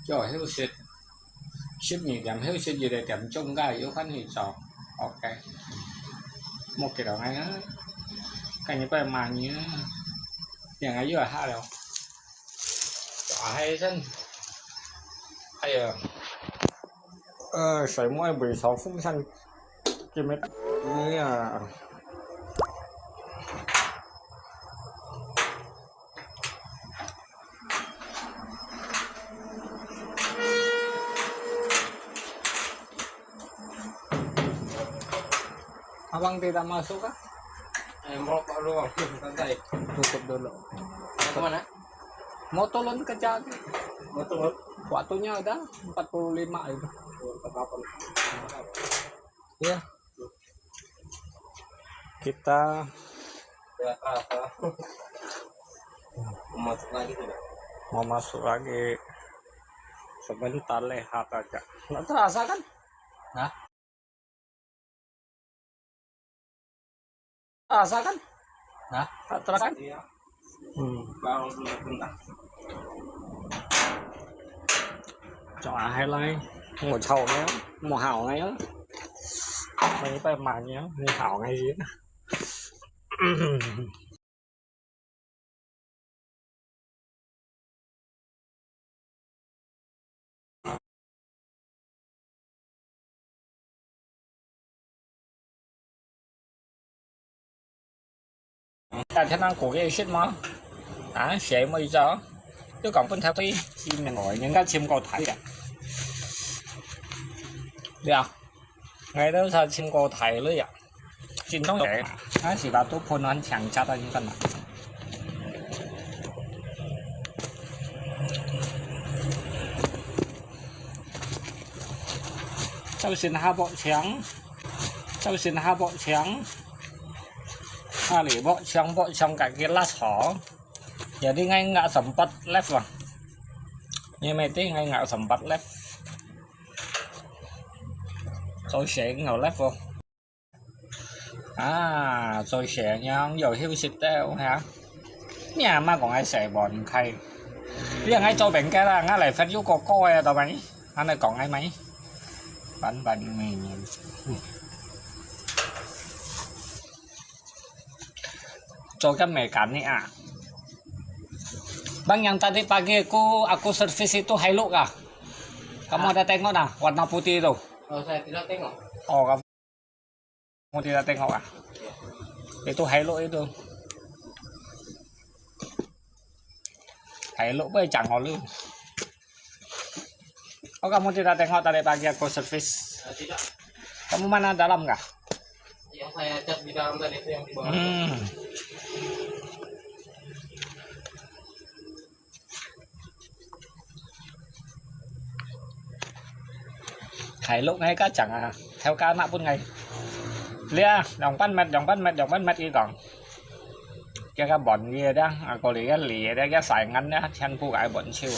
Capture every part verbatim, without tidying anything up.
有休息，十二點休息，一个點鐘，該有翻去做。OK，莫記得哎啊，看你拜嘛呢，两个月下了，打黑身，哎呀，呃，水没为手风扇，给没，哎呀。 Abang tidak masuk kah? Eh, merokok doang, santai. Tutup dulu. Mau kemana? Mau turun ke jalan. Mau turun? Waktunya udah empat puluh lima itu. Ya. Kita mau masuk lagi tidak? Mau masuk lagi. Sebentar, lihat aja. Nggak terasa kan? Hah? Terasa kan? Hah? Nggak terasa kan? Iya. Hmm. Baru sebentar. Cho ai lai, mua chau ngay, mua hảo ngay. Ngay phải mà nhớ, mua hảo ngay gì. Tại thế năng của cái shit mà. À, sẽ mới giờ. Tôi còn phân thảo tí, thì mình nói những cái chim cầu thải à. Được. Ngay đó sao chim cầu thải lưới à. Chính thống đấy. Nó chỉ là tôi phun nó chẳng chắc là những con mà. Châu sinh ha bộ trưởng. Châu sinh ha bộ trưởng. Ha lì bộ trưởng, bộ trưởng cái kia lát hổ. Giờ đi ngay ngã sầm bật left vào. Như mày tí ngay ngã sầm bật left. Châu sẽ ngầu left vào. À, 做事仰有休息到哈？你阿媽講愛洗碗開，你愛做餅乾啦，𠊎來發有個個个，到尾，恁樣講愛買，板板面面。做緊咩緊呢啊？Bang, yang tadi pagi aku, aku servis itu Hilux ah. Kamu ada tengok dah, warna putih itu? Oh, saya tidak tengok. Oh, kamu Kamu tidak tengok ah? Itu Hilux itu. Hilux apa yang cangol itu? Oh, kamu tidak tengok tadi pagi aku servis? Tidak. Kamu mana dalam kah? Yang saya cat di dalam tadi itu yang di bawah. Hmm. Hilux ngay ka chang à, theo ka nak pun ngay. Lia, dòng bắn mệt, dòng bắn mệt, dòng bắn mệt y còn. Kia ka bọn kia đó, à, cô lì cái lì đó, cái xài ngắn đó, chăn phu cái bọn siêu.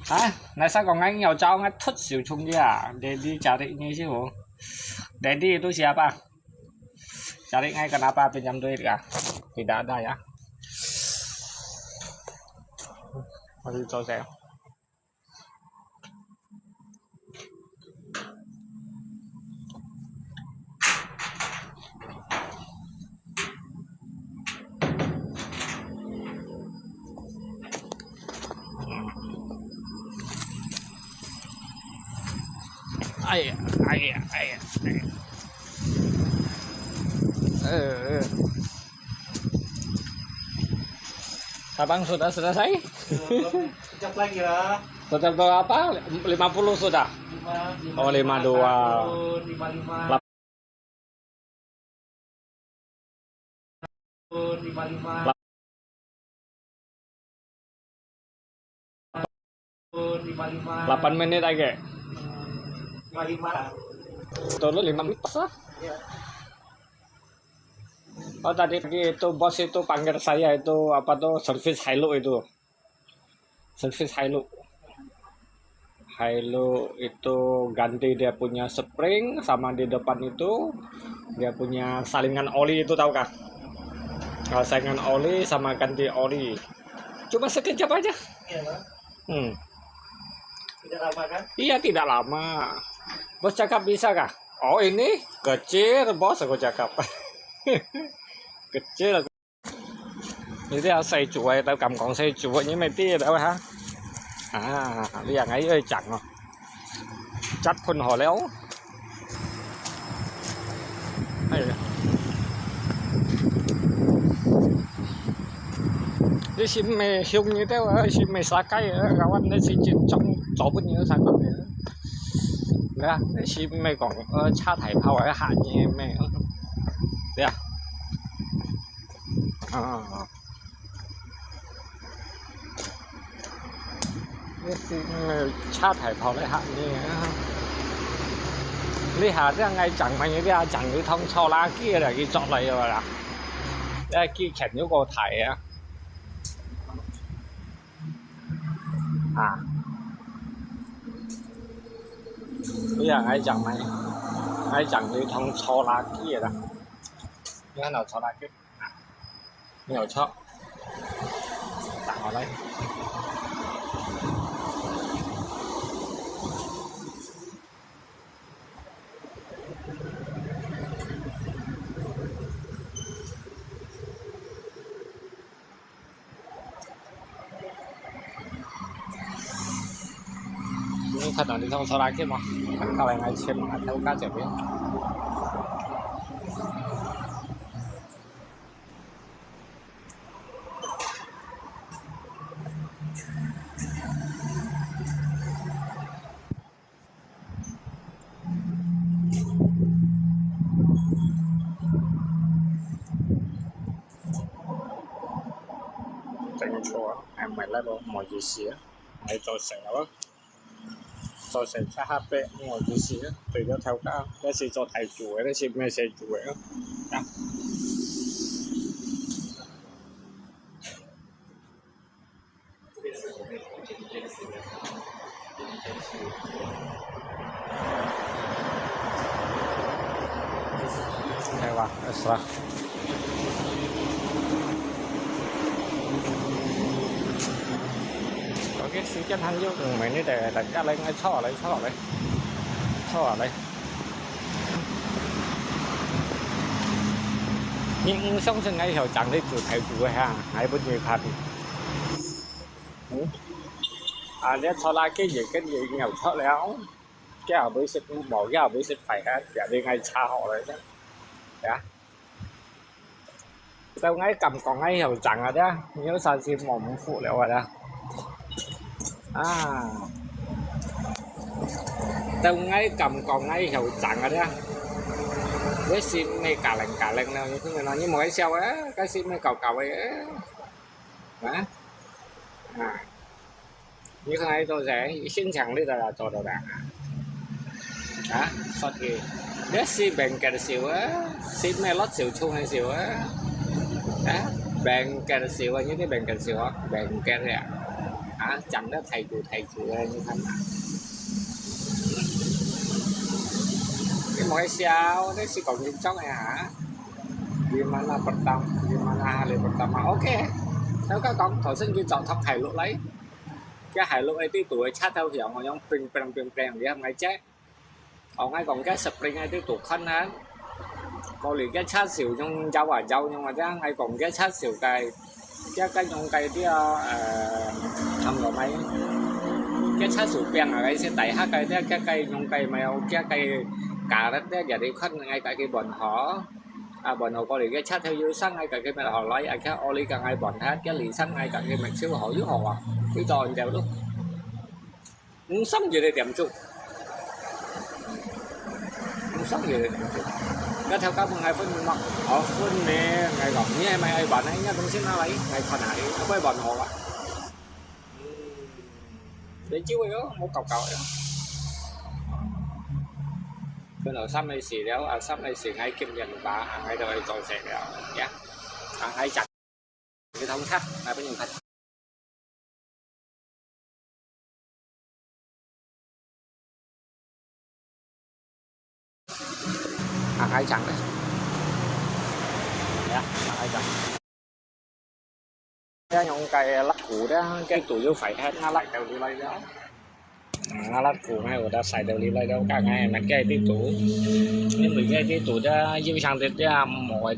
Hả? Nãy sao còn ngay nhiều cháu ngay thất siêu chung kia, để đi trả đi như siêu. Để đi tôi siapa? Cari ngai kenapa pinjam duit kah? Tidak ada ya. Masih selesai. Ai, ai, ai, ai. Eh, eh. Abang sudah selesai? Belum. Kejap lagi lah. Total berapa? Lima puluh sudah? Lima, lima, oh, lima dua. Lima lima. Lapan menit lagi. Tolu lima menit pas lah. Oh, tadi pagi itu bos itu panggil saya itu, apa tuh, servis Hilux itu. Servis Hilux. Hilux itu ganti dia punya spring sama di depan itu dia punya saringan oli itu, tahu kah? Kalau saringan oli sama ganti oli. Cuma sekejap aja. Iya, Pak. Hmm. Iya, tidak lama. Bos cakap bisa kah? Oh, ini kecil, bos, aku cakap. Kecil. Ini dia saya cuai, tahu kampung saya cuai, ini mesti tahu ha. Ah, lihat aja cang oh. Cat pun hole oh. Ayo. Ini si me hiung ini tahu, si me sakai, kawan ini si cin cong, copun ini sakai. Ya, ini si me kong, eh, 車大炮啊，行嘢咩？呀。 啊，你是車大炮來行呢？你下這𠊎講嘛，你這講你通坐垃圾來去做來个啦，這幾錢有夠大啊！啊，你啊，𠊎講嘛，𠊎講你通坐垃圾啦，你看到坐垃圾？ 沒有錯。打好來。你看到你通坐垃圾嗎？看到了，來錢嘛，頭家這邊。 整錯啊，哎，買來咯，無意思啊，買做成啊咯。 做成七下八，無意思啊，對了頭家，這是做大主个，這是毋係細主个啊。啊。係哇，係啦。 OK，時間還有五分鐘个，大家來，𠊎坐下來，坐下來，坐下來。你毋相信𠊎曉講你做大主个哈，𠊎分你看。嗯？啊，你坐垃圾也跟你有錯了。 佢也會食，無，佢也會食飯啊，這裡𠊎查好了，呀。到𠊎感覺𠊎曉講啊，這，你有啥事無毋服了啊，這。啊。到𠊎感覺𠊎曉講啊，這。這心裡嘎鈴嘎鈴了，你聽著無？你莫笑啊，該心裡搞搞个，啊？啊。 你看佢做事，心情你都做到啦。啊，所以，你係明格笑啊，係咩落笑衝个笑啊？啊，明格笑啊，你啲明格笑啊，明格啊。啊，講得太久太久了，你看嘛。你莫笑，你係講認真个啊。Di mana pertama, di mana hari pertama？OK，頭家講，頭先佢就托大陸來。 該大陸个地圖个車頭響，好像pring pring pring pring，你看𠊎這。哦，𠊎講該spring个地圖看啊，過去該車燒用搖啊搖用啊，這𠊎講該車燒个，該該用个這，呃，喊做咩？該車燒餅啊，該係大客个這，該該用个咩？該該加了這，這裡看𠊎該个問號。啊，問號過去該車頭有聲，𠊎該个問號來，啊，該屋裡个𠊎問下，該裡聲𠊎該个問燒好有好啊，佢做完了咯。 五十幾个點鐘，五十幾个點鐘。該頭家問𠊎分你無？哦，分你，𠊎講，你係買愛辦个，該東西拿來，𠊎看下你，愛辦好啊。嗯，你叫佢哦，莫搞搞个。分到三个字了，啊，三个字，𠊎今日吧，啊，𠊎就去做事了，呀，啊，𠊎講。 你同佢，來分你看。啊，還講咧。呀，啊，還講。這用个辣糊的，該都有快啲，那辣到你來了。啊，那个我那我的塞到里来了，看看蛮该地图，因为该地图的印象的这样没